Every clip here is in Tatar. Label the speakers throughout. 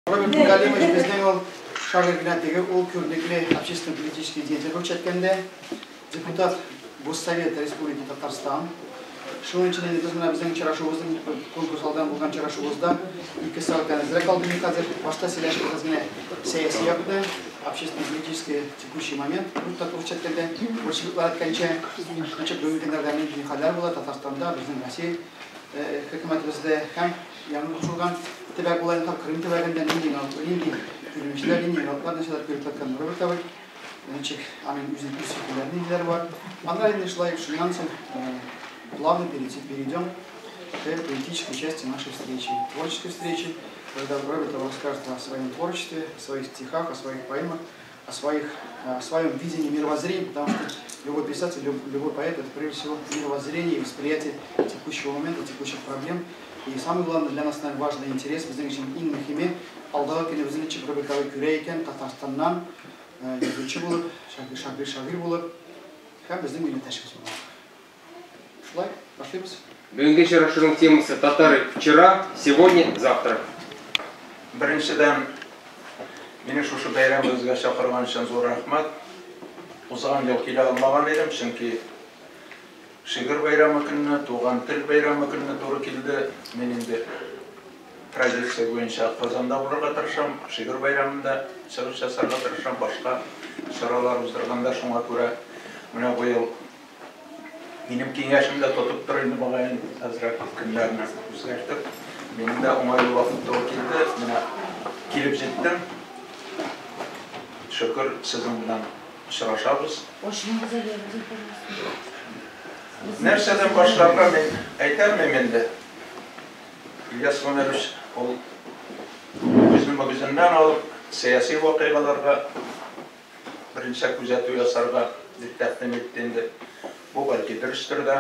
Speaker 1: Роберт Галимович безнең ул шагыйрь генә түгел, ул күренекле общественно-политический деятель русча әйткәндә, депутат Госсовета Республики Татарстан. Шуның өчен инде без менә безнең очрашуыбызның конкурс алдан булган очрашуыбызда 2 сәгатьтән әзрәк алды инде хәзер. Башта сөйләшеп генә сәяси якны, общественно-политический текущий момент, русча әйткәндә, большевиклар әйткәнчә, ничек бүгенге көннәрдә нинди хәлләр була Татарстанда, безнең Россия хөкүмәтебездә һәм яңа кушылган төбәк була инде Крым төбәгендә нинди нинди күренешләр, нинди яңалыклар, нәрсәләр күреп яткан Роберт абый, ничек аның үзенең үз фикерләре ниндиләр бар. Аннары инде шулай шуннан соң плавно перейдем к политической части нашей встречи, творческой встречи, когда Роберт расскажет о своем творчестве, о своих стихах, о своих поэмах, о своем видении мировоззрения, потому что любой писатель, любой поэт — это прежде всего мировоззрение и восприятие текущего момента, текущих проблем. И самое главное для нас, наверное, важный интерес, безнең өчен иң мөһиме, алдагы көне безнең ничек Роберт абый күрә икән, Татарстаннан язучы булып, шагыйрь булып, һәм безнең милләттәшебез булып. Шулай, башлыйбыз.
Speaker 2: Бүгенге очрашуның темасы «Татары вчера, сегодня, завтра».
Speaker 3: Беренчедән, мине шушы бәйрәмебезгә чакырган өчен зур рәхмәт. Узган ел килә алмаган идем, чөнки шигырь бәйрәме көнне, туган тел бәйрәме көнне туры килде. Мин инде традиция буенча Казанда булырга тырышам, шигырь бәйрәмендә чыгыш ясарга тырышам, башка чаралар уздырганда, шуңа күрә менә быел минем киңәшем дә тотып тор инде мөгаен, әзрәк көннәрне үзгәртеп, минем дә уңайлы вакыт туры килде, менә килеп җиттем. Шөкер, сезнең белән очрашабыз. Нәрсәдән башларга мин әйтә алмыйм инде. Ильяс Гомәрович ул үзенең мөгезеннән алып сәяси вакыйгаларга беренче күзәтү ясарга дип тәкъдим итте инде. Бу бәлки дөрестер дә.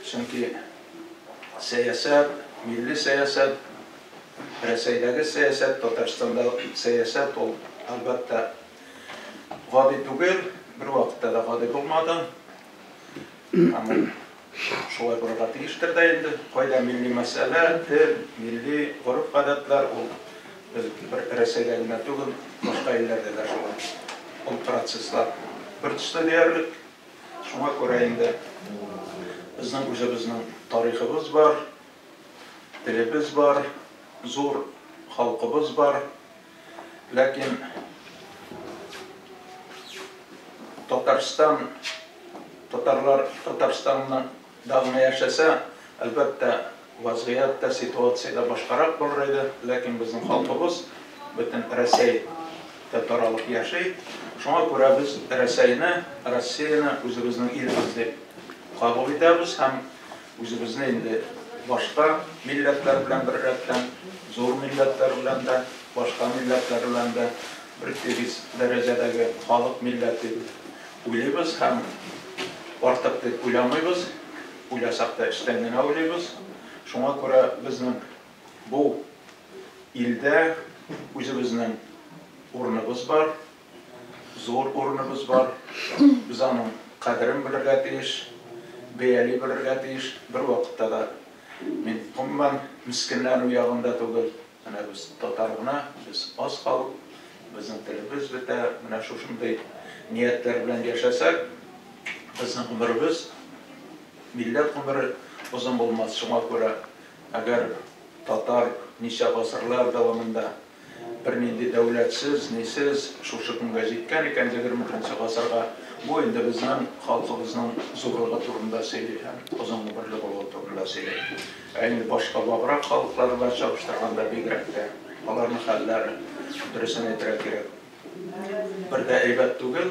Speaker 3: Чөнки сәясәт, милли сәясәт, Рәсәйдәге сәясәт, Татарстандагы сәясәт ул әлбәттә гади түгел, бер вакытта да гади булмады. Һәм ул шулай булырга тиештер дә инде. Кайда милли мәсьәлә, тел, милли гореф-гадәтләр, ул без бер Рәсәйдә генә түгел, башка илләрдә дә шулай. Ул процесслар бер төсле диярлек. Шуңа күрә инде безнең үзебезнең тарихыбыз бар, телебез бар, зур халкыбыз бар. Ләкин Татарстан, татарлар Татарстанны да гына яшәсә, әлбәттә, вазгыять та, ситуация дә башкарак булыр иде. Ләкин безнең халкыбыз бөтен Рәсәйдә таралып яши. Шуңа күрә без Рәсәйне, Россияне үзебезнең илебез дип кабул итәбез һәм үзебезне инде башка милләтләр белән бер рәттән, зур милләтләр белән дә, башка милләтләр белән дә бер тигез дәрәҗәдәге халык милләт дип уйлыйбыз һәм артык дип уйламыйбыз. Уйласак та эчтән генә уйлыйбыз. Шуңа күрә безнең бу илдә үзебезнең урыныбыз бар, зур урыныбыз бар. Без аның кадерен белергә тиеш, бәяли белергә тиеш. Бер вакытта да мин гомумән мискинләнү ягында түгел. Менә без татар гына, без аз халык, безнең телебез бетә. Менә шушындый ниятләр белән яшәсәк, безнең гомеребез, милләт гомере озын булмас. Шуңа күрә, әгәр татар ничә гасырлар дәвамында бернинди дәүләтсез, нисез шушы көнгә җиткән икән, 21 гасырга, бу инде безнең халкыбызның зурлыгы турында сөйли һәм озын гомерле булуы турында сөйли. Ә инде башка ваграк халыклар белән чагыштырганда бигрәк тә аларның хәлләре, дөресен әйтергә кирәк, бер дә әйбәт түгел,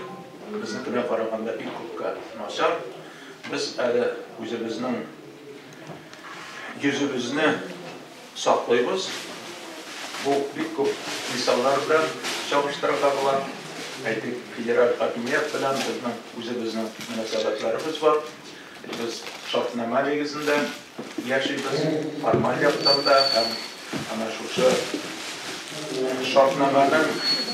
Speaker 3: безнекенә караганда бик күпкә начар. Без әле үзебезнең йөзебезне саклыйбыз. Бу бик күп мисаллар белән чагыштырырга була. Әйтик, федераль хакимият белән безнең үзебезнең мөнәсәбәтләребез бар. Без шартнамә нигезендә яшибез, формаль яктан да һәм ана шушы шартнамәнең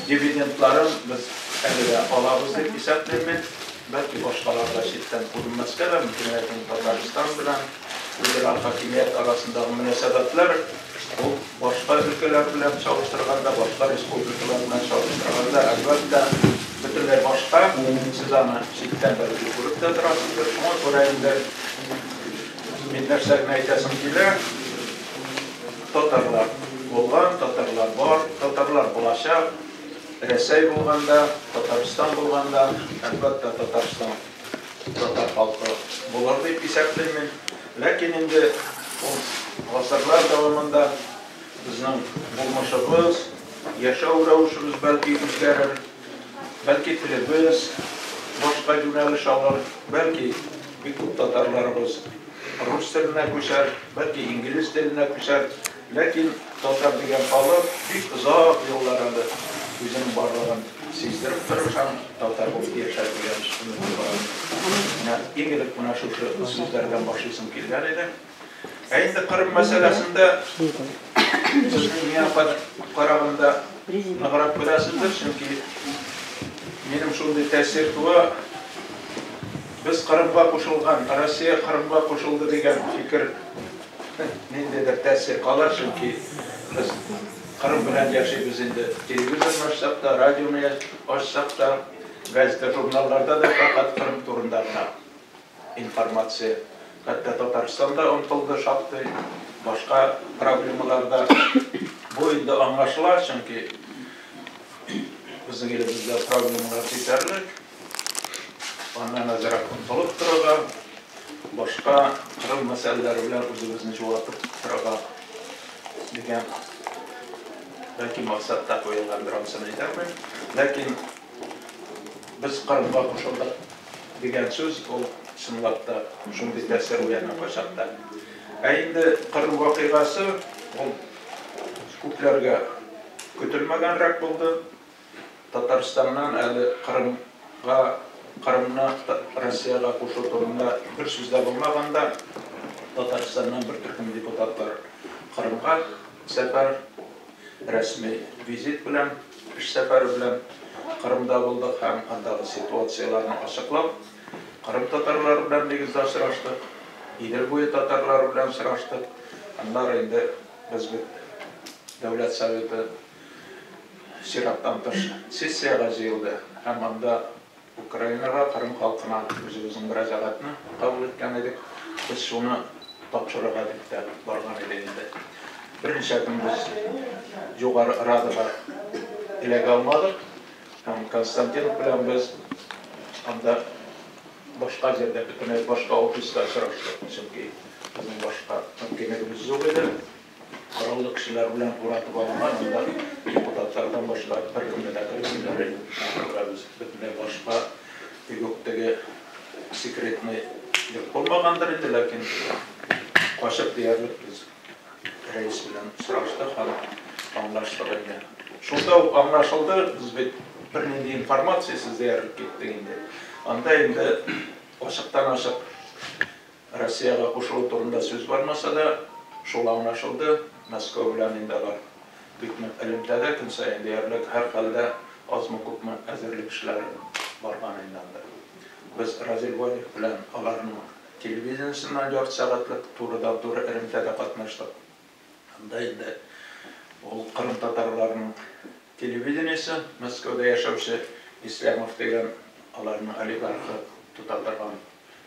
Speaker 3: дивидендларын без әле дә алабыз дип исәплим мин. Бәлки башкаларга читтән күренмәскә дә мөмкин, ләкин Татарстан белән федераль хакимият арасындагы мөнәсәбәтләр ул башка өлкәләр белән чагыштырганда, башка республикалар белән чагыштырганда, әлбәттә, бөтенләй башка. Сез аны читтән бәлки күреп тә торасыздыр. Шуңа күрә инде мин нәрсә генә әйтәсем килә: татарлар булган, татарлар бар, татарлар булачак. Рәсәй булганда, Татарстан булганда, әлбәттә, Татарстан татар халкы булыр дип исәплим мин. Ләкин инде ул гасырлар дәвамында безнең булмышыбыз, яшәү рәвешебез бәлки үзгәрер, бәлки телебез башка юнәлеш алыр, бәлки бик күп татарларыбыз рус теленә күчәр, бәлки инглиз теленә күчәр. Ләкин татар дигән халык бик озак еллар әле үзенең барлыгын сиздереп торыр һәм татар булып яшәр дигән өметем бар. Менә иң элек менә шушы сүзләрдән башлыйсым килгән иде. Ә инде Кырым мәсьәләсендә сезнең миңа караганда ныграк беләсездер, чөнки минем шундый тәэсир туа, без Кырымга кушылган, Россия Кырымга кушылды дигән фикер ниндидер тәэсир кала, чөнки без Кырым белән яшибез инде. Телевизорны ачсак та, радионы ачсак та, газета, журналларда да фәкать Кырым турында гына информация. Хәтта Татарстан да онытылды шактый, башка проблемаларда. Бу инде аңлашыла, чөнки безнең илебездә проблемалар җитәрлек. Аннан азрак онытылып торырга, башка Кырым мәсьәләләре белән үзебезне җуатып торырга дигән бәлки максат та куелгандыр, анысын әйтә алмыйм. Ләкин без Кырымга кушылдык дигән сүз ул чынлап та шундый тәэсир уяна кайчакта. Ә инде Кырым вакыйгасы ул күпләргә көтелмәгәнрәк булды. Татарстаннан әле Кырымга, Кырымны Россиягә кушу турында бер сүз дә булмаганда, Татарстаннан бер төркем депутатлар Кырымга сәфәр, рәсми визит белән, эш сәфәре белән Кырымда булдык һәм андагы ситуацияләрне ачыклап, Кырым татарлары белән нигездә очраштык, Идел буе татарлары белән очраштык. Аннары инде без бит Дәүләт Советы чираттан тыш сессиягә җыелды һәм анда Украинага, Кырым халкына үзебезнең мөрәҗәгатьне кабул иткән идек. Без шуны тапшырырга дип тә барган идек инде. Берничә көн без Югары Радага эләгә алмадык һәм Константинов белән без анда башка җирдә, бөтенләй башка офиста очраштык, чөнки безнең башка мөмкинлегебез юк иде. Кораллы кешеләр белән уратып алынган, анда депутатлардан башка беркемне дә кертмиләр иде. Без бөтенләй башка, юк, теге секретный йорт булмагандыр инде, ләкин качып диярлек без рәис белән сораштык һәм аңлаштык инде. Шунда ук аңлашылды, без бит бернинди информациясез диярлек киттек инде. Анда инде ачыктан-ачык Россиягә кушылу турында сүз бармаса да, шул аңлашылды. Мәскәү белән инде алар бик нык элемтәдә, көн саен диярлек, һәрхәлдә азмы-күпме әзерлек эшләре барган инде анда. Без Разил Валиев белән аларның телевидениесеннән ярты сәгатьлек турыдан-туры элемтәдә катнаштык. Анда инде ул Кырым татарларының телевидениесе, Мәскәүдә яшәүче Ислямов дигән аларның олигархы тота торган,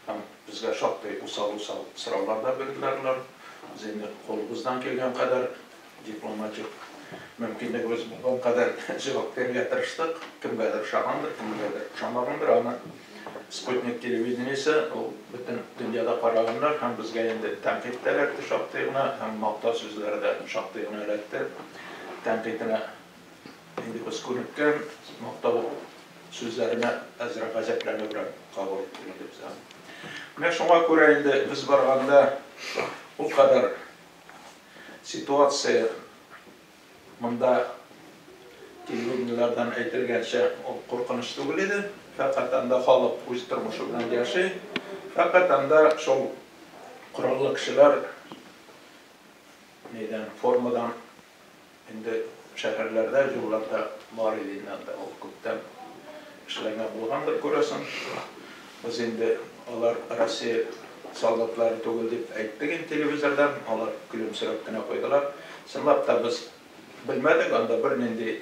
Speaker 3: һәм безгә шактый усал-усал сораулар да бирделәр алар. Без инде кулыбыздан килгән кадәр, дипломатик мөмкинлегебез булган кадәр җавап бирергә тырыштык. Кемгәдер ошагандыр, кемгәдер ошамагандыр. Аны Спутник телевидениесе ул бөтен дөньяда караганнар һәм безгә инде тәнкыйть тә эләкте шактый гына, һәм мактау сүзләре дә шактый гына эләкте. Тәнкыйтенә инде без күнеккән, мактау сүзләренә әзрәк гаҗәпләнебрәк кабул иттек инде без аны. Менә шуңа күрә инде без барганда ул кадәр ситуация монда телевидениеләрдән әйтелгәнчә ул куркыныч түгел иде. Фәкать анда халык үз тормышы белән яши. Фәкать анда шул кораллы кешеләр нидән, формадан инде шәһәрләрдә, юлларда бар иде инде анда, ул күптән эшләнгән булгандыр, күрәсең. Без инде алар Россия солдатлары түгел дип әйттек инде телевизордан, алар көлемсерәп кенә куйдылар. Чынлап та без белмәдек, анда бернинди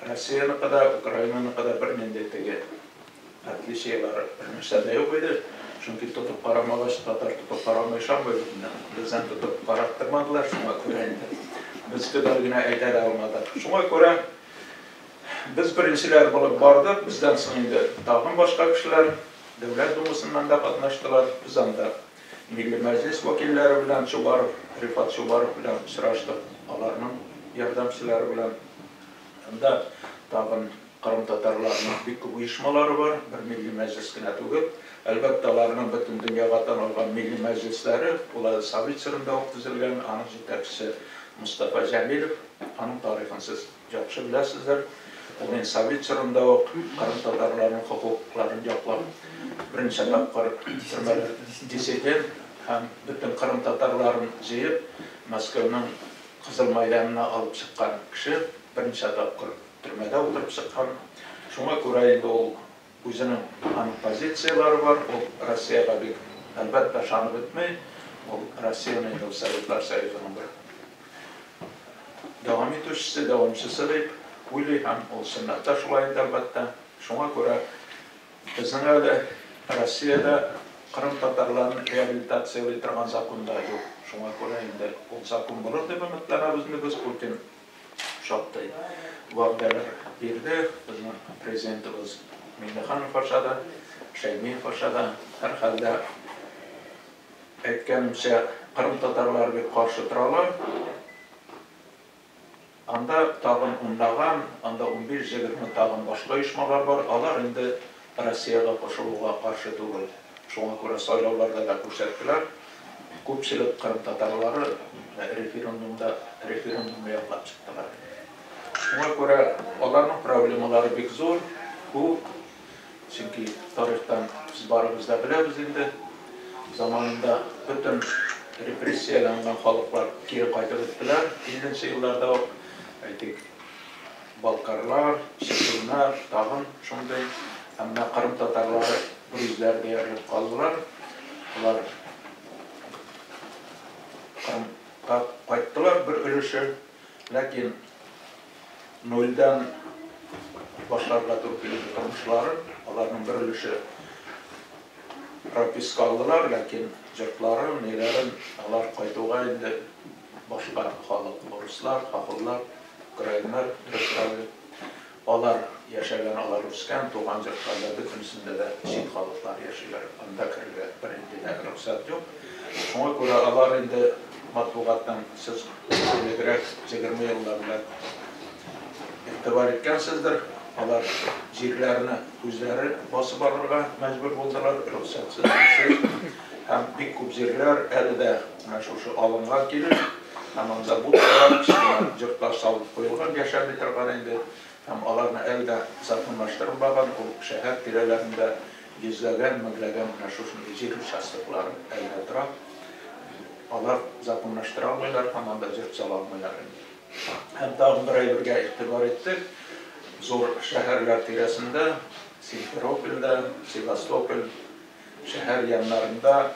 Speaker 3: Россияныкы да, Украинаныкы да бернинди теге отличиелары бернәрсә дә юк иде. Чөнки тотып карамагач, татар тотып карамый ышанмый бит инде. Бездән тотып караттырмадылар, шуңа күрә инде без төгәл генә әйтә дә алмадык. Шуңа күрә без беренчеләр булып бардык, бездән соң инде тагын башка кешеләр Дәүләт Думасыннан да катнаштылар. Без анда Милли Мәҗлес вәкилләре белән Чубаров, Рифат Чубаров белән очраштык, аларның ярдәмчеләре белән. Анда тагын Кырым татарларының бик күп оешмалары бар, бер Милли Мәҗлес кенә түгел. Әлбәттә, аларның бөтен дөньяга танылган Милли Мәҗлесләре, ул әле Совет чорында ук төзелгән, аның җитәкчесе Мостафа Җәмилев, аның тарихын сез яхшы беләсездер. Ул инде Совет чорында ук кырым татарларының хокукларын яклап, берничә тапкыр төрмәдә диссидент һәм бөтен кырым татарларын җыеп, Мәскәүнең Кызыл мәйданына алып чыккан кеше, берничә тапкыр төрмәдә утырып чыккан. Шуңа күрә инде ул үзенең аның позицияләре бар, ул Россиягә бик, әлбәттә, ышанып бетми. Ул Россияне инде ул Советлар Союзының бер дәвам итүчесе, дәвамчысы дип уйлый һәм ул чынлап та шулай инде, әлбәттә. Шуңа күрә безнең әле Россиядә кырым татарларын реабилитацияли торган закон да юк. Шуңа күрә инде ул закон булыр дип өметләнәбез инде без. Путин шактый вәгъдәләр бирде. Безнең президентыбыз Миңнеханов аша да, Шәймиев аша да. Һәрхәлдә, әйткәнемчә, кырым татарлары бик каршы торалар. Анда тагын унлаган, анда 15-20 тагын башка оешмалар бар, алар инде Россиягә кушылуга каршы түгел. Шуңа күрә сайлауларда да күрсәттеләр, күпчелек кырым татарлары референдумда референдумны яклап чыктылар. Шуңа күрә аларның проблемалары бик зур, күп. Чөнки тарихтан без барыбыз да беләбез инде, заманында бөтен репрессияләнгән халыклар кире кайтып беттеләр. 50 нче елларда ук, әйтик, балкарлар, чеченнар, тагын шундый. Ә менә кырым татарлары берүзләре диярлек калдылар. Алар Кырымга кайттылар бер өлеше, ләкин нольдән башларга туры килде тормышларын. Аларның бер өлеше прописка алдылар, ләкин йортларын, ниләрен алар кайтуга инде башка халык, урыслар, хохоллар, украиннар дөресрәге, алар яшәгән, алар үскән туган йортларда бөтенесендә дә чит халыклар яшиләр. Анда керергә бернинди дә рөхсәт юк. Шуңа күрә алар инде матбугаттан сез элегрәк 20 еллар белән игътибар иткәнсездер, алар җирләрне үзләре басып алырга мәҗбүр булдылар, рөхсәтсез, нисез. Һәм бик күп җирләр әле дә менә шушы алынган килеш, һәм анда будкалар, кечкенә йортлар салып куелган, яшәми торган инде, һәм аларны әле дә законлаштырылмаган, ул шәһәр тирәләрендә йөзләгән, меңләгән менә шушындый җир участоклары әле дә тора. Алар законлаштыра алмыйлар һәм анда йорт сала алмыйлар инде. Һәм тагын бер әйбергә игътибар иттек. Зур шәһәрләр тирәсендә, Симферопольдә, Севастополь шәһәр яннарында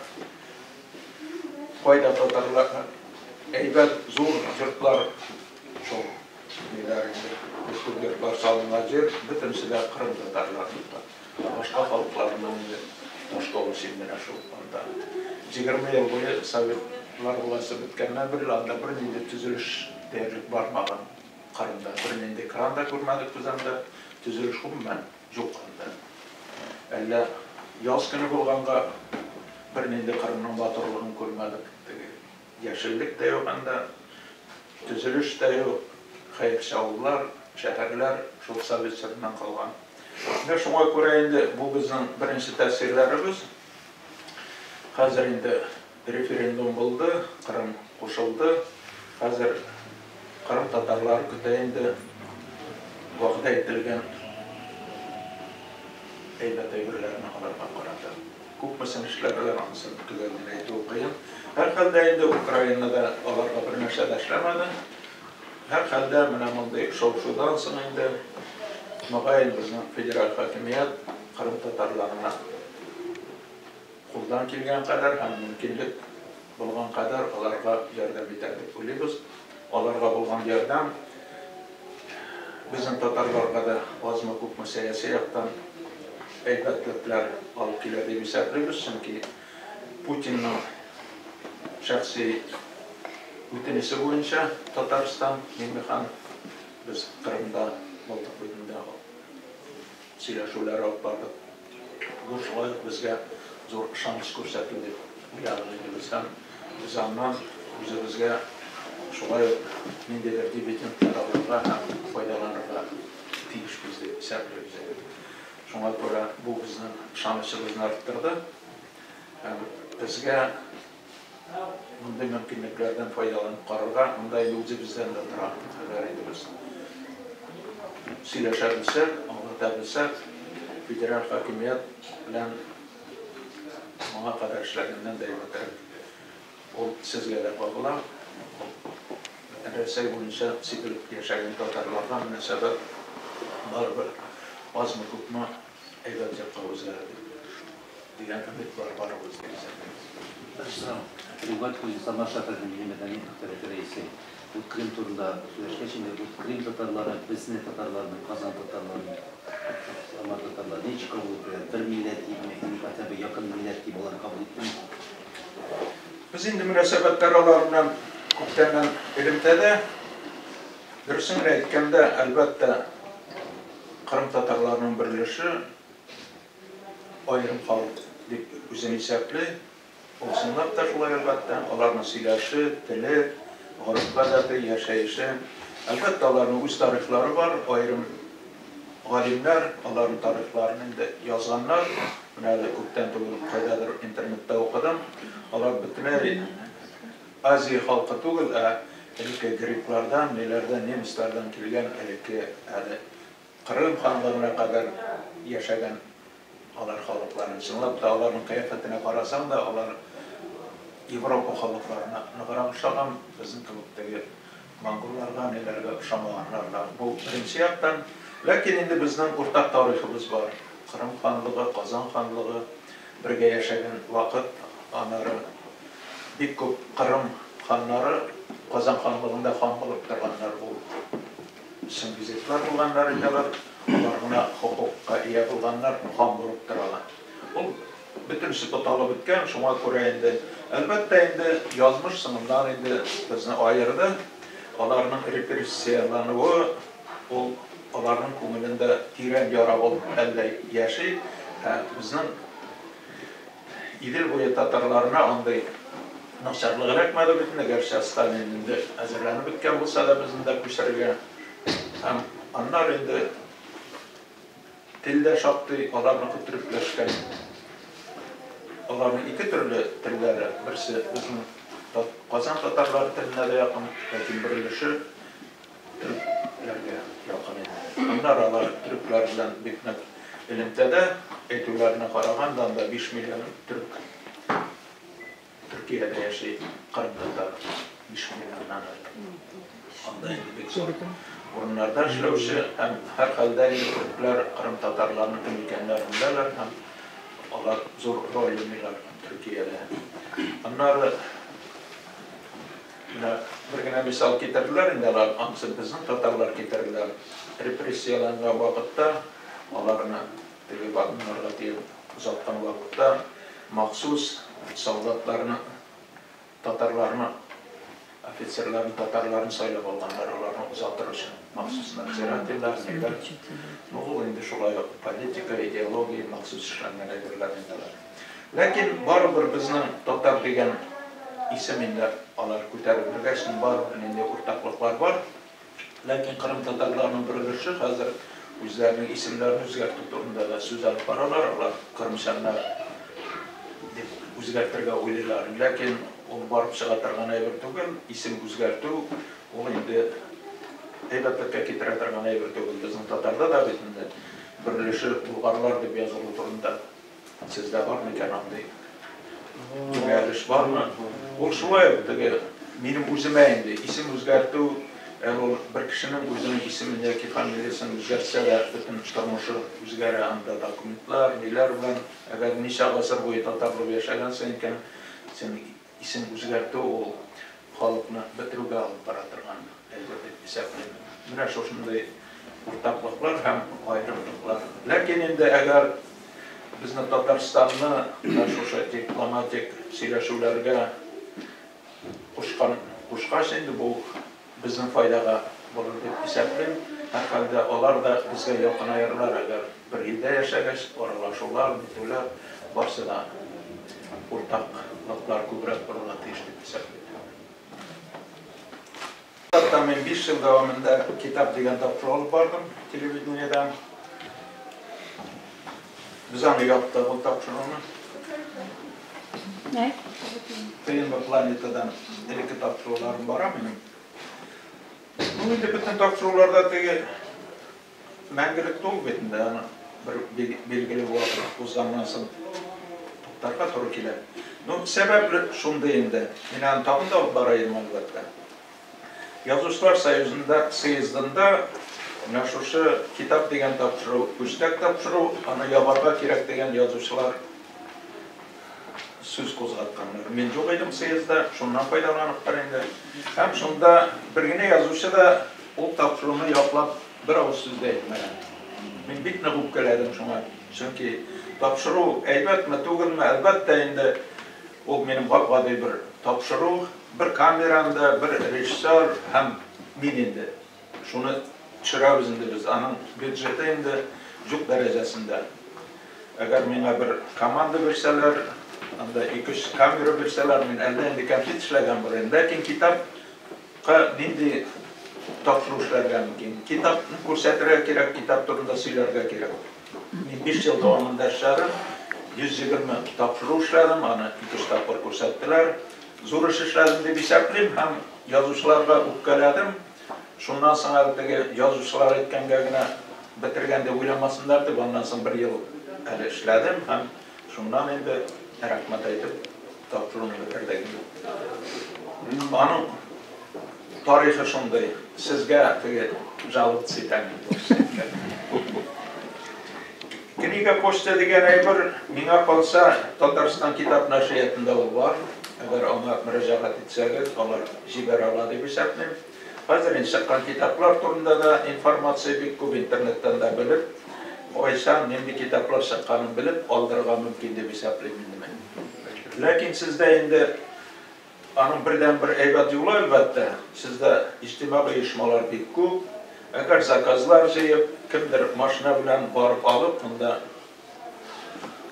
Speaker 3: кайда татарлар әйбәт зур йортлар шул ниләр инде, бик күп йортлар салынган җир, бөтенесе дә кырым татарларыныкы. Ә башка халыкларның инде башка үлчим менә шул анда. 20 ел буе советлар власте беткәннән бирле анда бернинди төзелеш диярлек бармаган. Кырымда бернинди кран да күрмәдек без анда. Төзелеш гомумән юк анда. Әллә яз көне булганга бернинди Кырымның матурлыгын күрмәдек. Теге яшеллек тә юк анда, төзелеш тә юк. Хәерче авыллар, шәһәрләр шул совет чорыннан калган. Менә шуңа күрә инде бу безнең беренче тәэсирләребез. Хәзер инде референдум булды, Кырым кушылды. Хәзер Кырым татарлары көтә инде вәгъдә ителгән әйбәт әйберләрне аларга карата. Күпмесен эшләделәр, анысын төгәл генә әйтүе кыен. Һәрхәлдә инде Украинада аларга бернәрсә дә эшләмәде. Һәрхәлдә менә мондый шау-шудан соң инде, мөгаен, безнең федераль хакимият кырым татарларына Кулдан килгән кадәр һәм мөмкинлек булган кадәр аларга ярдәм итәр дип уйлыйбыз. Аларга булган ярдәм безнең татарларга да азмы-күпме сәяси яктан әйбәтлекләр алып килә дип исәплибез, чөнки Путинның шәхси үтенече буенча Татарстан, Миңнеханов, без Кырымда булдык бит инде, сөйләшүләр алып бардык. Бу шулай ук безгә зур ышаныч күрсәтү дип уйладык инде без һәм без аннан үзебезгә шулай ук ниндидер дивидендлар алырга һәм файдаланырга тиешбез дип исәплибез инде. Шуңа күрә бу безнең ышанычыбызны арттырды һәм безгә мондый мөмкинлекләрдән файдаланып карарга, монда инде үзебездән дә тора, әгәр инде без сөйләшә белсәк, аңлата белсәк, федераль хакимият белән моңа кадәр эшләгәннән дә әйбәтрәк. Ул сезгә дә кагыла. Рәсәй буенча сибелеп яшәгән татарларга мөнәсәбәт барыбер азмы-күпме әйбәт якка үзгәрер дип дигән өмет бар барыбыз дип исәплибез.
Speaker 4: Бер сорау. Рифгать Хуҗин, Самар шәһәренең милли мәдәният идарәсе рәисе. Ул Крым турында сөйләшкәч инде, ул Крым татарлары безне татарларны, Казан татарларын, Самар татарларын ничек кабул итәләр? Бер милләт дипме, или хотя бы якын милләт дип алар кабул иттеме?
Speaker 3: Без инде мөнәсәбәтләр алар белән күптәннән элемтәдә. Дөресен генә әйткәндә, әлбәттә, Кырым татарларының бер өлеше аерым халык дип үзен исәпли. Ул чынлап та шулай, әлбәттә. Аларның сөйләше, теле, гореф-гадәте, яшәеше. Әлбәттә, аларның үз тарихлары бар, аерым галимнәр аларның тарихларын инде язганнар. Менә әле күптән түгел кайдадыр интернетта укыдым. Алар бөтенләй Азия халкы түгел, ә элекке греклардан, ниләрдән, немецлардан килгән элекке әле Кырым ханлыгына кадәр яшәгән алар халыклары. Чынлап та аларның кыяфәтенә карасаң да, алар Европа халыкларына ныграк ошаган, безнең кебек теге монголларга, ниләргә ошамаганнар да. Бу беренче яктан. Ләкин инде безнең уртак тарихыбыз бар. Кырым ханлыгы, Казан ханлыгы бергә яшәгән вакыт, аннары бик күп Кырым ханнары Казан ханлыгында хан булып торганнар. Бу Чингизидлар булганнар иде алар, алар гына хокукка ия булганнар, хан булып торалар. Ул бөтенесе буталып беткән, шуңа күрә инде, әлбәттә инде, язмыш соңыннан инде безне аерды. Аларның репрессияләнүе ул аларның күңелендә тирән яра булып әллә яши, ә безнең Идел буе татарларына андый начарлык эләкмәде бит инде, гәрчә Сталин инде әзерләнеп беткән булса да безне дә күчерергә. Һәм аннары инде тел дә шактый аларныкы төрекләшкән. Аларның ике төрле телләре, берсе безнең Казан татарлары теленә дә якын, ләкин бер өлеше Төрекләргә якын иде. Аннары алар төрекләр белән бик нык элемтәдә. Әйтүләренә караганда, анда 5 миллион төрек Төркиядә яши, кырым татар 5 миллионнан артык. Анда инде бик зур урыннарда эшләүче һәм һәрхәлдә инде төрекләр кырым татарларының кем икәннәрен беләләр һәм алар зур роль уйныйлар Төркиядә. Аннары Менә бер генә мисал китерделәр инде алар, анысы безнең татарлар китерделәр. Репрессияләнгән вакытта аларны теге вагоннарга төяп озаткан вакытта махсус солдатларны, татарларны, офицерларны, татарларны сайлап алганнар аларны озатыр өчен. Махсус надзирательләр, ниләр. Ну, ул инде шулай ук политика, идеология, махсус эшләнгән әйберләр инде алар. Ләкин барыбер безнең татар дигән исем инде алар күтәреп йөргәч, барыбер нинди уртаклыклар бар. Ләкин кырым татарларының бер өлеше хәзер үзләренең исемнәрен үзгәртү турында да сүз алып баралар. Алар кырымчаннар дип үзгәртергә уйлыйлар. Ләкин ул барып чыга торган әйбер түгел. Исем үзгәртү ул инде әйбәтлеккә китерә торган әйбер түгел. Безнең татарда да бит инде бер өлеше булгарлар дип язылу турында Сездә бар микән андый юнәлеш бармы? Ул шулай ук теге минем үземә инде исем үзгәртү Әле ул бер кешенең үзенең исемен яки фамилиясен үзгәртсә дә, бөтен тормышы үзгәрә, анда документлар, ниләр белән. Әгәр ничә гасыр буе татар булып яшәгәнсең икән, син исем үзгәртү ул халыкны бетерүгә алып бара торган әйбер дип исәплим. Менә шушындый уртаклыклар һәм аерымлыклар. Ләкин инде әгәр безне Татарстанны менә шушы дипломатик сөйләшүләргә кушкан кушкач инде бу безнең файдага булыр дип исәплим. Һәрхәлдә алар да безгә якынаерлар, әгәр бер илдә яшәгәч, аралашулар, нитүләр барсы да уртаклыклар күбрәк булырга тиеш дип исәплим. Хәтта мин 5 ел дәвамында Китап дигән тапшыру алып бардым телевидениедә. Без аны яптык ул тапшыруны. ТНВ Планетадан элекке тапшыруларым бара минем. Ну, инде бөтен тапшыруларда теге мәңгелек түгел бит инде, аны бер билгеле вакыт узганнан соң туктарга туры килә. Ну, сәбәп шундый инде. Мин аны тагын да алып бара идем, әлбәттә. Язучылар союзында, съездында менә шушы Китап дигән тапшыру, күчтәк тапшыру, аны ябарга кирәк дигән язучылар сүз кузгатканнар. Мин юк идем съездда, шуннан файдаланыптыр инде. Һәм шунда бер генә язучы да ул тапшыруны яклап бер авыз сүз дә әйтмәгән. Мин бик нык үпкәләдем шуңа. Чөнки тапшыру әйбәтме, түгелме, әлбәттә инде ул минем гап-гади бер тапшыру, бер камеранда, бер режиссер һәм мин инде. Шуны төшерәбез инде без, аның бюджеты инде юк дәрәҗәсендә. Әгәр миңа бер команда бирсәләр, анда 2-3 камера бирсәләр, мин әллә инде кәнфит эшләгән булыр идем. Ләкин китапка нинди тапшыру эшләргә мөмкин? Китапны күрсәтергә кирәк, китап турында сөйләргә кирәк. Мин 5 ел дәвамында эшләдем, 120 тапшыру эшләдем, аны 2-3 тапкыр күрсәттеләр. Зур эш эшләдем дип исәплим һәм язучыларга үпкәләдем. Шуннан соң әле теге язучылар әйткәнгә генә бетергән дип уйламасыннар дип, аннан соң бер ел әле эшләдем һәм шуннан инде рәхмәт әйтеп тапшыруны бетердек. Аның тарихы шундый, сезгә теге жаловаться итәм инде. Книга почта дигән әйбер, миңа калса, Татарстан китап нәшриятында ул бар. Әгәр аңа мөрәҗәгать итсәгез, алар җибәрә ала дип исәплим. Хәзер инде чыккан китаплар турында да информация бик күп, интернеттан да белеп, кайчан нинди китаплар чыкканын белеп алдырырга мөмкин дип исәплим инде мин. Ләкин сездә инде аның бердән-бер әйбәт юлы, әлбәттә, сездә иҗтимагый оешмалар бик күп. Әгәр заказлар җыеп, кемдер машина белән барып алып, монда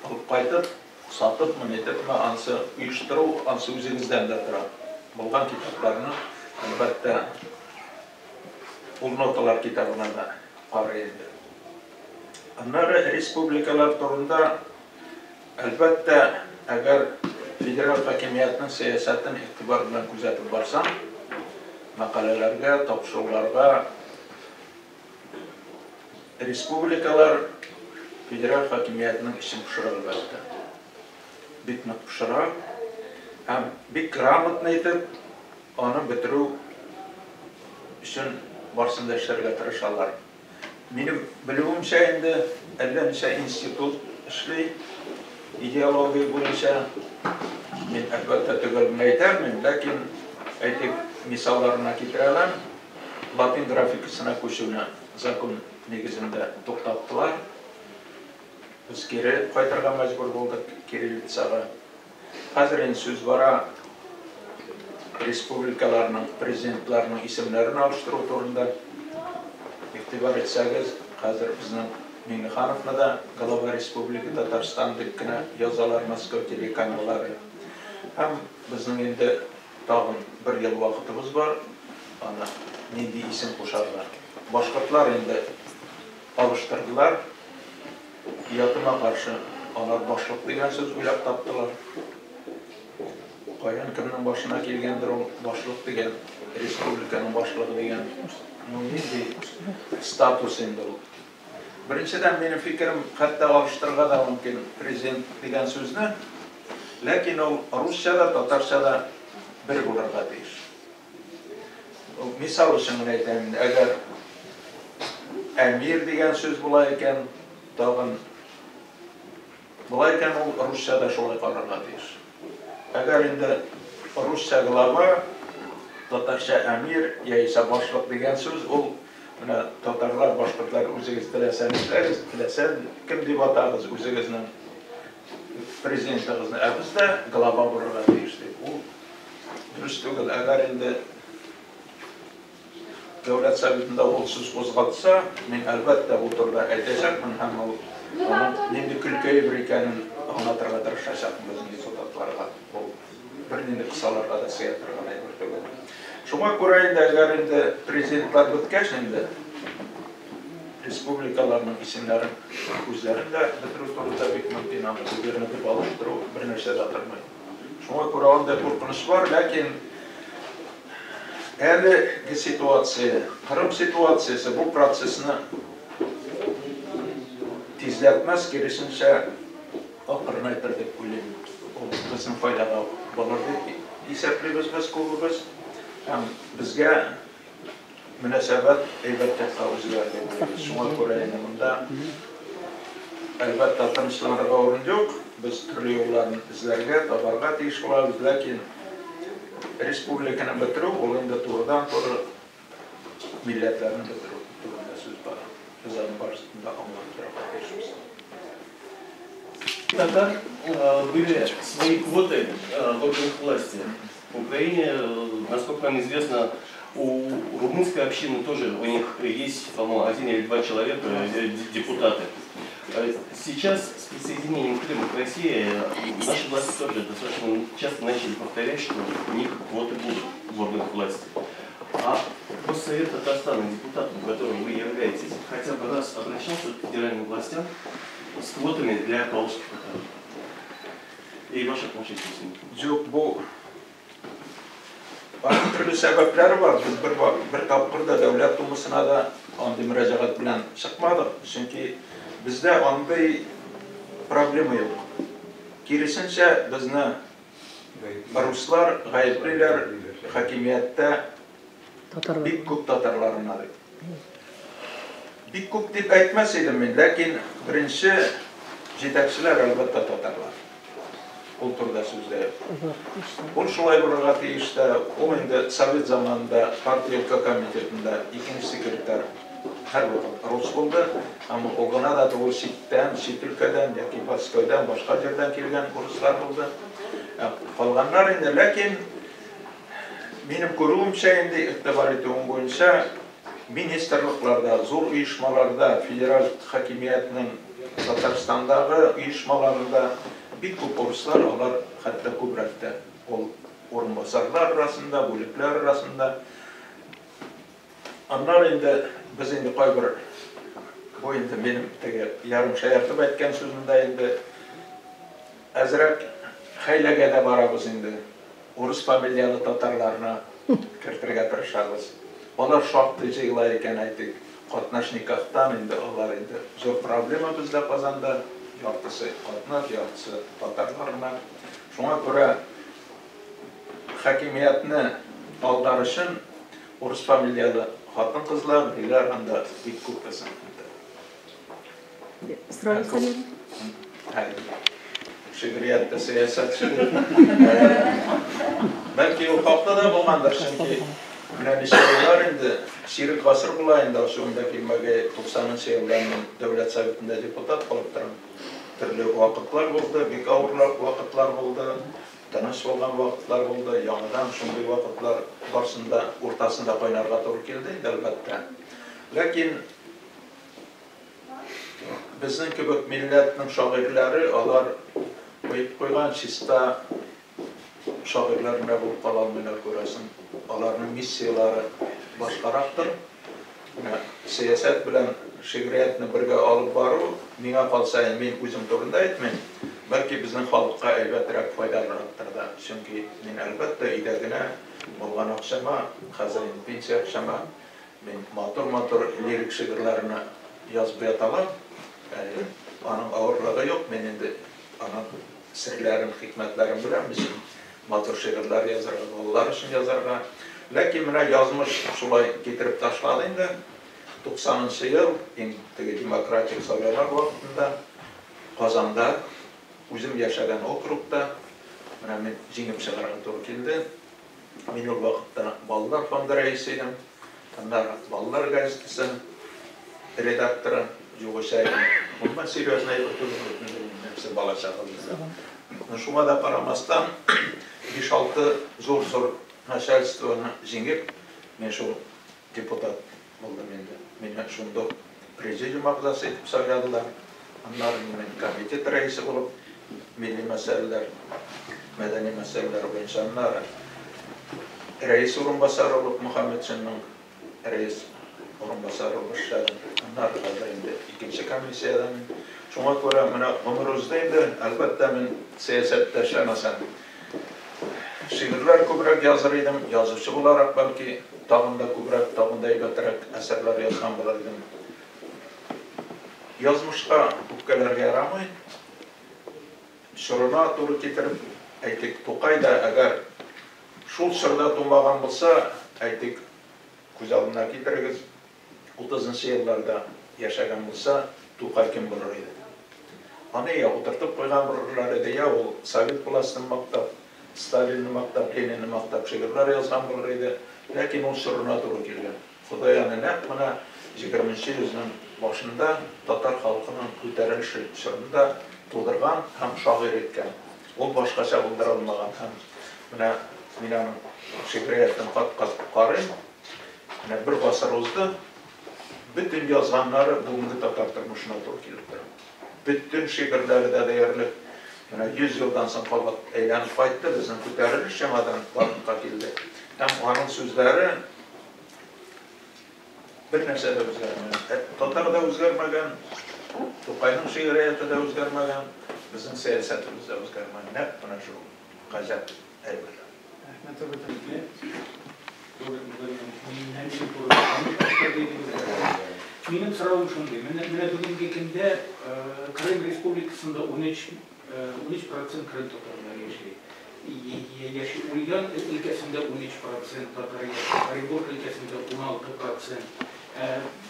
Speaker 3: алып кайтып, сатыпмы, нитепме, ансы оештыру, ансы үзегездән дә тора. Булган китапларны, әлбәттә, ул ноталар китабына да карый инде. Аннары республикалар турында, әлбәттә, әгәр федераль хакимиятнең сәясәтен игътибар белән күзәтеп барсаң, мәкаләләргә, тапшыруларга республикалар федераль хакимиятнең эчен пошыра, әлбәттә. Бик нык пошыра һәм бик грамотно итеп аны бетерү өчен барсын да эшләргә тырышалар. Минем белүемчә инде әллә ничә институт эшли идеология буенча. Мин әлбәттә төгәл генә әйтә алмыйм, ләкин әйтик, мисалларына китерә алам. Латин графикасына күчүне закон нигезендә туктаттылар. Без кире кайтырга мәҗбүр булдык кириллицага. Хәзер инде сүз бара республикаларның президентларының исемнәрен алыштыру турында. Игътибар итсәгез, хәзер безнең Миңнехановны да глава Республики Татарстан дип кенә язалар Мәскәү телеканаллары. Һәм безнең инде тагын бер ел вакытыбыз бар, аны нинди исем кушарга. Башкортлар инде алыштырдылар. Оятыма каршы алар башлык дигән сүз уйлап таптылар. Каян кемнең башына килгәндер ул башлык дигән, республиканың башлыгы дигән. Ну, нинди статус инде ул? Беренчедән, минем фикерем, хәтта алыштырырга да мөмкин президент дигән сүзне, ләкин ул русча да, татарча да бер булырга тиеш. Мисал өчен генә әйтәм инде, әгәр әмир дигән сүз була икән, тагын була икән, ул русча да шулай карарга тиеш. Әгәр инде русча глава, татарча әмир яисә башлык дигән сүз, ул менә татарлар, башкортлар үзегез теләсә нишләгез, теләсә кем дип атагыз үзегезнең президентыгызны, ә бездә глава булырга тиеш дип. Ул дөрес түгел. Әгәр инде Дәүләт Советында ул сүз кузгатса, мин әлбәттә бу турыда әйтәчәкмен һәм ул аның нинди көлке әйбер икәнен аңлатырга тырышачакмын безнең депутатларга. Ул бернинди кысаларга да сыя торган әйбер түгел. Шуңа күрә инде әгәр инде президентлар беткәч инде республикаларның исемнәрен үзләрен дә бетерү турында бик мөмкин, аны губерна дип алыштыру бер нәрсә дә тормый. Шуңа күрә анда куркыныч бар, ләкин әлеге ситуация, Кырым ситуациясе бу процессны тизләтмәс, киресенчә акрынайтыр дип уйлыйм. Ул безнең файдага булыр дип исәплибез без күбебез. Һәм безгә мөнәсәбәт әйбәт якка үзгәрер дип уйлыйбыз. Шуңа күрә инде монда әлбәттә тынычланырга урын юк. Без төрле юлларын эзләргә, табарга тиеш булабыз, ләкин республиканы бетерү ул инде турыдан-туры милләтләрне бетерү турында сүз бара. Без аны барысын да аңлап торырга тиешбез.
Speaker 5: Татар были свои квоты в органах власти. В Украине, насколько нам известно, у румынской общины тоже у них есть, по-моему, 1 или 2 человека, депутаты. Сейчас с присоединением Крыма к России наши власти тоже достаточно часто начали повторять, что у них квоты будут в органах власти. А Госсовет Татарстана, депутатом, которым вы являетесь, хотя бы раз обращался к федеральным властям с квотами для поволжских татар? И ваше отношение к ним?
Speaker 3: Юк, бу аның төрле сәбәпләре бар. Без бер тапкыр да Дәүләт Думасына да андый мөрәҗәгать белән чыкмадык, чөнки бездә андый проблема юк. Киресенчә, безне руслар гаеплиләр хакимияттә бик күп татарларына дип. Бик күп дип әйтмәс идем мин, ләкин беренче җитәкчеләр әлбәттә татарлар. Ул турыда сүз дә юк. Ул шулай булырга тиеш тә, ул инде совет заманында партия өлкә комитетында икенче секретарь һәрвакыт рус булды. Һәм ул гына да түгел, читтән, чит өлкәдән яки Мәскәүдән, башка җирдән килгән урыслар булды. Калганнар инде, ләкин минем күрүемчә инде, игътибар итүем буенча, министрлыкларда, зур оешмаларда, федераль хакимиятнең Татарстандагы оешмаларында бик күп урыслар, алар хәтта күбрәк тә. Ул урынбасарлар арасында, бүлекләр арасында. Аннары инде без инде кайбер, бу инде минем теге ярым шаяртып әйткән сүземдә инде әзрәк хәйләгә дә барабыз инде. Урыс фамилиялы татарларны кертергә тырышабыз. Алар шактый җыела икән, әйтик, катнаш никахтан инде алар инде зур проблема бездә Казанда. Яртысы катнаш, яртысы татарлар гына. Шуңа күрә хакимиятне алдар өчен урыс фамилиялы хатын-кызлар, ирләр анда бик күп безнең. Шигъриятта сәясәтче. Бәлки ул хаклы да булгандыр, чөнки менә ничә еллар инде, чирек гасыр була инде, ачуымда килмәгәй, 90-нчы елдан мин Дәүләт Советында депутат булып торам. Төрле вакытлар булды, бик авыр вакытлар булды, тыныч булган вакытлар булды, яңадан шундый вакытлар барсында уртасында кайнарга туры килде инде, әлбәттә. Ләкин безнең кебек милләтнең шагыйрьләре, алар куеп куйган чиста шагыйрьләр генә булып кала алмыйлар, күрәсең. Аларның миссияләре башкарактыр. Менә сәясәт белән шигъриятне бергә алып бару, миңа калса, мин үзем турында әйтмим, бәлки безнең халыкка әйбәтрәк, файдалырактыр да. Чөнки мин әлбәттә өйдә генә булган акчама, хәзер инде пенсия акчама, мин матур-матур лирик шигырьләрне язып яталам. Аның авырлыгы юк, мин инде аның серләрен, хикмәтләрен беләм, өчен матур шигырьләр язарга, балалар өчен язарга. Ләкин менә язмыш шулай китереп ташлады инде. 90 ел, иң теге демократик сайлаулар вакытында Казанда, үзем яшәгән округта, менә мин җиңеп чыгарга туры килде. Мин ул вакытта балалар фонды рәисе идем. Аннары балалар газетасы редакторы, югыйсә гомумән серьезный әйбер түгел, нәрсә бала чага. Шуңа да карамастан, 5-6 зур-зур начальствоны җиңеп, мин шул депутат булдым инде. Мине шундук президиум әгъзасы итеп сайладылар. Аннары мин комитет рәисе булып, милли мәсьәләләр, мәдәни мәсьәләләр буенча, аннары рәис урынбасары булып, Мөхәммәтшинның рәис урынбасары булып эшләдем. Аннары хәзер инде икенче комиссиядә мин. Шуңа күрә менә гомер узды инде, әлбәттә, мин сәясәттә эшләмәсәм, шигырьләр күбрәк языр идем, язучы буларак бәлки тагын да күбрәк, тагын да әйбәтрәк әсәрләр язган булыр идем. Язмышка үпкәләргә ярамый. Чорына туры китереп, әйтик, Тукай да әгәр шул чорда тумаган булса, әйтик, күз алдына китерегез, 30 елларда яшәгән булса, Тукай кем булыр иде? Аны я утыртып куйган булырлар иде, я ул совет властен мактап, Сталинны мактап, Ленинны мактап шигырьләр язган булыр иде. Ләкин ул чорына туры килгән. Ходай аны нәкъ менә 20 йөзнең башында татар халкының күтәрелеше чорында тудырган һәм шагыйрь иткән. Ул башкача булдыра алмаган. Һәм менә мин аның шигъриятен кат-кат карыйм. Менә бер гасыр узды. Бөтен язганнары бүгенге татар тормышына туры килеп тора. Бөтен шигырьләре дә диярлек менә 100 елдан соң кабат әйләнеп кайтты, безнең күтәрелеш яңадан барлыкка килде. Һәм аның сүзләре бер нәрсә дә үзгәрмәгән. Татар да үзгәрмәгән, Тукайның шигърияте дә үзгәрмәгән, безнең сәясәтебез дә үзгәрмәгән. Нәкъ менә шул гаҗәп әйбер.
Speaker 1: Рәхмәт.
Speaker 6: Минем соравым шундый. Менә бүгенге көндә Крым Республикасында 13% Крым татарлары яши. Яши. Ульян өлкәсендә 13% татар яши. Оренбург өлкәсендә 16%.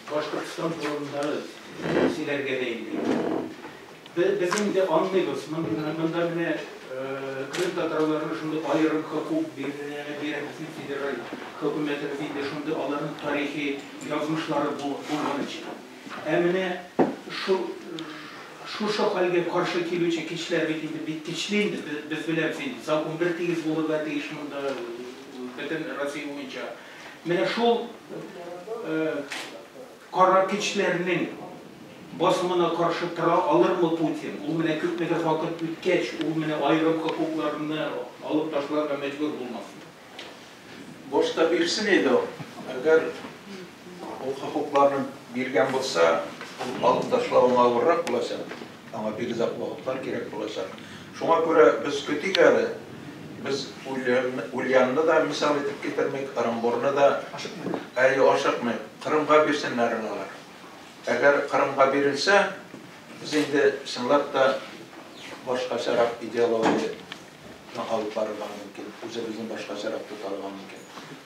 Speaker 6: Башкортстан турында сөйләргә дә инде. Без инде аңлыйбыз. Монда менә Крым татарларына шундый аерым хокук бирә безнең федераль хөкүмәтебез инде шундый аларның тарихи язмышлары булган өчен. Ә менә шушы хәлгә каршы килүче көчләр бит инде бик көчле инде, без беләбез инде. Закон бер тигез булырга тиеш монда бөтен Россия буенча. Менә шул кара көчләрнең басымына каршы тора алырмы Путин? Ул менә күпмедер вакыт үткәч, ул менә аерым хокукларны алып ташларга мәҗбүр булмасын.
Speaker 3: Башта бирсен иде ул. Әгәр ул хокукларны биргән булса, ул алып ташлау авыррак булачак. Аңа бик озак вакытлар кирәк булачак. Шуңа күрә без көтик әле. Без Ульянны да мисал итеп китермик, Оренбургны да әле ашыкмыйк. Кырымга бирсеннәр алар. Әгәр Кырымга бирелсә, без инде чынлап та башкачарак идеологияне алып барырга мөмкин, үзебезне башкачарак тотарга мөмкин.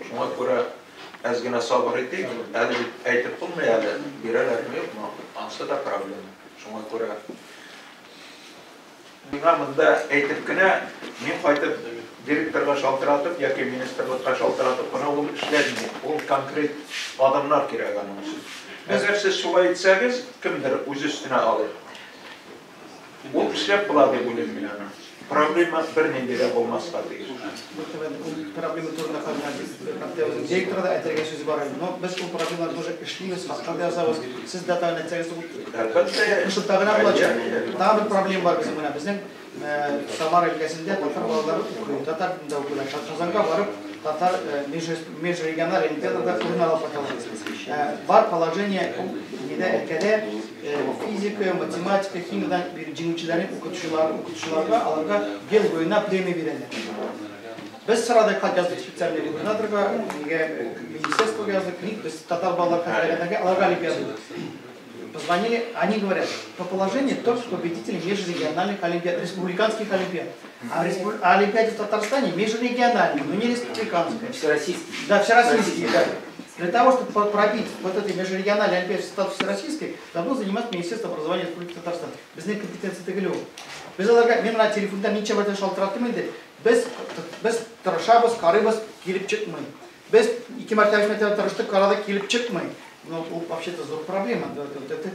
Speaker 3: Шуңа күрә әз генә сабыр итик, әле бит әйтеп булмый әле, бирәләрме юкмы, ансы да проблема. Шуңа күрә миңа монда әйтеп кенә, мин кайтып директорга шалтыратып яки министрлыкка шалтыратып кына ул эшләнми. Ул конкрет адымнар кирәк аның өчен. Әгәр сез шулай итсәгез, кемдер үз өстенә алыр. Ул эшләп була дип уйлыйм мин аны. Проблема бернинди дә булмаска тиеш.
Speaker 1: Проблема турында хәзер директорга да әйтергә сүз бар әле. Но без ул проблемаларны тоже эшлибез, хатлар да язабыз. Сез дә тагын әйтсәгез,
Speaker 3: Әлбәттә,
Speaker 1: шунда гына булачак. Тагын бер проблема бар безнең менә. Безнең Самара өлкәсендә татар балалары укый, татар телендә укыйлар. Казанга барып, татар межрегиональ олимпиадада урын алып кайталар. Бар положение нидә өлкәдә физика, математика, химиядан җиңүчеләрне укытучыларга аларга ел буена премия бирәләр. Без сорадык, хат яздык специальный губернаторга, нигә министерствога яздык, ник без татар балалар хәзерләгәндә аларга олимпиада. Позвонили, они говорят, по положению только победители межрегиональных олимпиад, республиканских олимпиад. А Олимпиаде в Татарстане межрегиональная, но не республиканская.
Speaker 2: Всероссийский.
Speaker 1: Да, всероссийский, да. Для того, чтобы пробить вот этой межрегиональной олимпиаде статус всероссийской, должно заниматься Министерство образования Республики Татарстан. Безнең компетенция түгел ул. Без аларга, мин менә телефонда ничә мәртәбә шалтыраттым инде. Без тырышабыз, карыйбыз, килеп чыкмый. Без 2 мәртәбә, 3 мәртәбә тырыштык, карадык, килеп чыкмый. Но ул вообще-то зур проблема. Это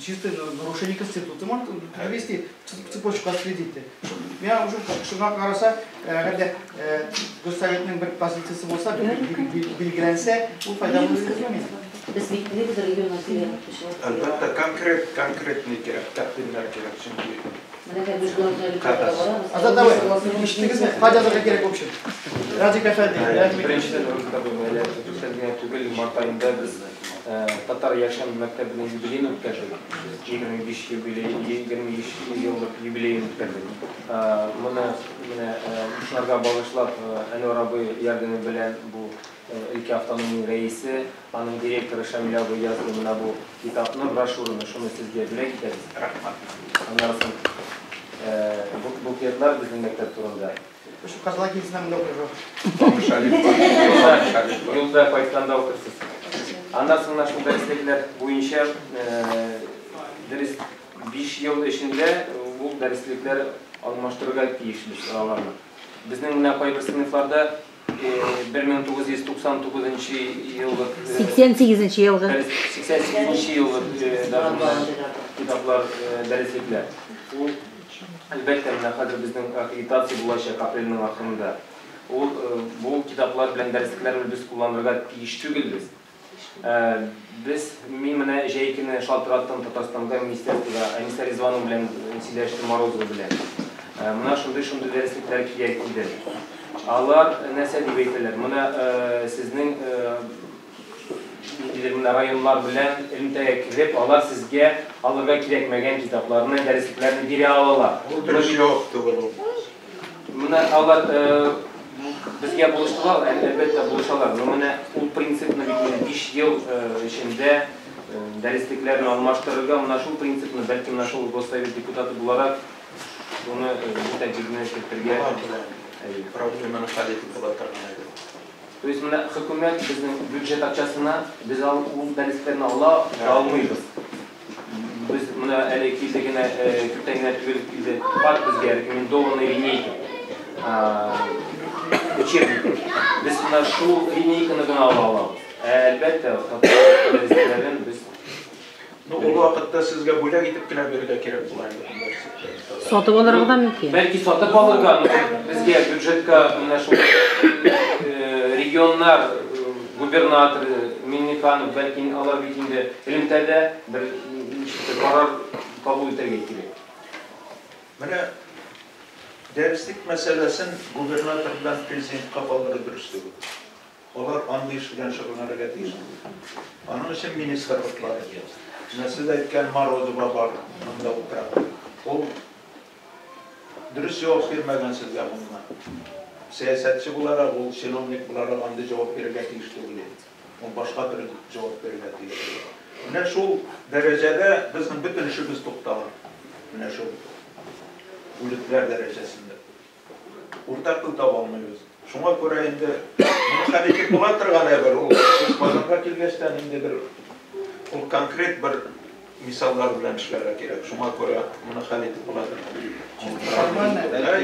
Speaker 1: чисто нарушение Конституции. Может провести цепочку отследить. Мин уже шуңа караса, әгәр дә Госсоветның бер позициясе булса, билгеләнсә, ул файда булыр.
Speaker 7: Без бит регионнар кирәк.
Speaker 3: Әлбәттә, конкретный кирәк, тәкъдимнәр кирәк, чөнки
Speaker 1: Азат абый, ишеттегезме? Кайда язарга кирәк вообще? Радик әфәнде,
Speaker 2: беренчедән әле күптән генә түгел, март аенда без татар якшәмбе мәктәбенең юбилеен үткәрдек. 25 юбилей, 25 еллык юбилеен үткәрдек. Моны менә шуларга багышлап Әнвәр абый ярдәме белән бу өлкә автономия рәисе, аның директоры Шамил абый язды менә бу китапны, брошюраны, шуны сезгә бүләк итәбез.
Speaker 3: Рәхмәт.
Speaker 2: Аннан соң буклетлар безнең мәктәп турында.
Speaker 1: Şu Казан килсеннән монда укырга.
Speaker 2: Юлда кайтканда укырсыз. Аннан соң менә шул дәреслекләр буенча дәрес 5 ел эчендә ул дәреслекләр алмаштырырга тиешбез аларны. Безнең менә кайбер сыйныфларда 1999 еллык
Speaker 7: 88 елгы
Speaker 2: 88 еллык китаплар, дәреслекләр. Ул әлбәттә менә хәзер безнең аккредитация булачак апрельнең ахырында. Ул бу китаплар белән дәреслекләрне без кулланырга тиеш түгелбез. Без мин менә җәй көне шалтыраттым Татарстанга министерствога, Әнисә Ризванова белән сөйләштем, Морозова белән. Менә шундый дәреслекләр кирәк иде. Алар нәрсә дип әйтәләр? Менә сезнең ниндидер менә районнар белән элемтәгә кереп, алар сезгә алырга кирәкмәгән китапларны, дәреслекләрне бирә алалар.
Speaker 3: Ул дөрес җавап түгел ул.
Speaker 2: Менә алар безгә булыштылар, әлбәттә булышалар. Но менә ул принципны бит инде 5 ел эчендә дәреслекләрне алмаштырырга, менә шул принципны, бәлки менә шул Госсовет депутаты буларак шуны бу тәкъдимне кертергә
Speaker 3: проблеманы хәл итеп була торган иде.
Speaker 2: То есть менә хөкүмәт безнең бюджет акчасына без ул дәреслекләрне ала алмыйбыз. Без менә әле килде генә, күптән генә түгел килде, факт безгә рекомендованный линейка. Учебник. Без менә шул линейканы гына ала алабыз. Әлбәттә, татар дәреслекләрен без
Speaker 3: Ну, ул вакытта сезгә бүләк итеп кенә бирергә кирәк була инде.
Speaker 7: Сатып алырга да мөмкин.
Speaker 2: Бәлки сатып алырга, но безгә бюджетка менә шул регионнар, губернаторы Минниханов, бәлки алар бит инде элемтәдә бер ничектер карар кабул итәргә кирәк.
Speaker 3: Менә дәреслек мәсьәләсен губернатор белән президентка калдыру дөрес түгел. Алар андый эш белән шөгыльләнергә тиеш. Аның өчен министрлыклар. Менә сез әйткән Морозова бар, монда утыра. Ул дөрес җавап бирмәгән сезгә моннан. Сәясәтче буларак, ул чиновник буларак андый җавап бирергә тиеш түгел иде. Ул башка төрле җавап бирергә тиеш иде. Менә шул дәрәҗәдә безнең бөтен эшебез тукталган. Менә шул бүлекләр дәрәҗәсендә. Уртак тел таба алмыйбыз. Шуңа күрә инде моны хәл итеп була торган әйбер ул. Сез Казанга килгәч тә инде бер ул конкрет бер мисаллар белән эшләргә кирәк. Шуңа күрә моны хәл итеп була торган.